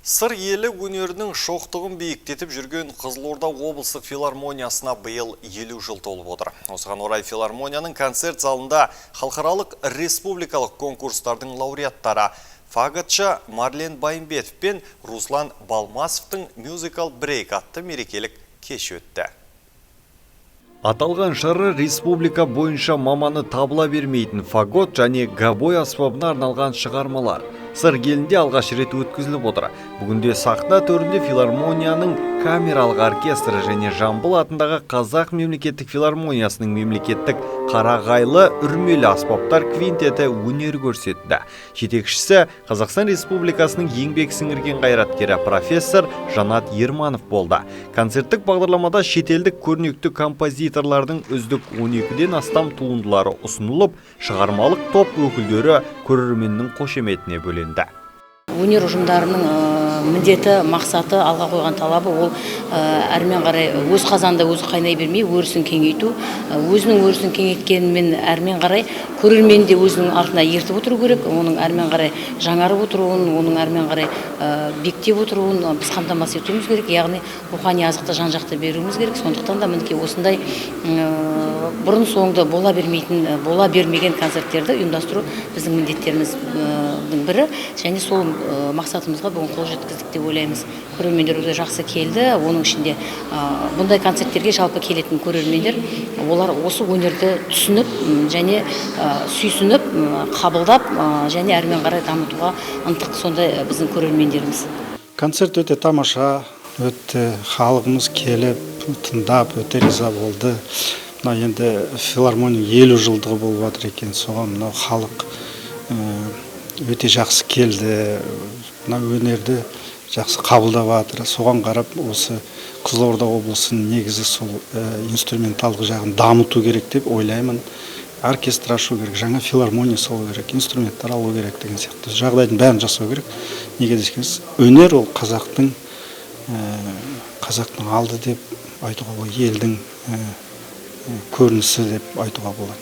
Сыр елі өнерінің шоқтығын биіктетіп жүрген Қызылорда облыстық филармониясына биыл 50 жыл толып отыр. Осыған орай филармонияның концерт залында халықаралық, республикалық конкурстардың лауреаттары фаготшы Марлен Байымбетов пен Руслан Балмасовтың Musical Break атты мерекелік кеш өтті. Аталған шара республика бойынша маманы табыла бермейтін фагот және гобой аспабына арналған шығармалар Сыр елінде алғаш рет өткізіліп отыр. Бүгінде сахна төрінде филармонияның камералық оркестрі және Жамбыл атындағы Қазақ мемлекеттік филармониясының мемлекеттік қарағайлы үрмелі аспаптар квинтеті өнер көрсетті. Жетекшісі Қазақстан Республикасының еңбек сіңірген қайраткері, профессор Жанат Ерманов болды. Концерттік бағдарламада шетелдік көрнекті композиторлардың үздік 12-ден астам туындылары ұсынылып, шығармашылық топ өкілдері көрерменнің қошеметіне бөленді. Өнер ұжымдарының міндеті, мақсаты, алға қойған талабы ол әрмен қарай өз қазанда өзі қайнай бермей, өрісін кеңейту. Өзінің өрісін кеңейткенімен, әрмен қарай көрерменді де өзінің артына ертіп отыру керек. Оның әрмен қарай жаңарып отыруын, оның әрмен қарай биіктеп отыруын біз қамтамасыз етуіміз керек, яғни рухани азықты жан жақты беруіміз керек. Сондықтан да, мінекей, осындай бұрын соңды бола бермейтін, бола бермеген концерттерді ұйымдастыру біздің міндеттеріміздің бірі және сол мақсатымызға бүгін қол жеткіздік деп ойлаймыз. Көрермендер өте жақсы келді. Оның ішінде бұндай концерттерге жалпы келетін көрермендер, олар осы өнерді түсініп және сүйсініп қабылдап және әрмен қарай дамытуға ынтық сондай біздің көрермендеріміз. Концерт өте тамаша өтті. Халқымыз келіп, тыңдап, өте риза болды. Мына енді филармонияның 50 жылдығы болып жатыр екен, соған мынау халық өте жақсы келді. Мына өнерді жақсы қабылдап жатыр. Соған қарап, осы Қызылорда облысының негізі сол инструменталдық жағын дамыту керек деп ойлаймын. Оркестр ашу керек, жаңа филармония салу керек, инструменттар алу керек деген сияқты жағдайдың бәрін жасау керек. Неге десеңіз, өнер ол қазақтың алды деп айтуға болады, елдің көрінісі деп айтуға болады.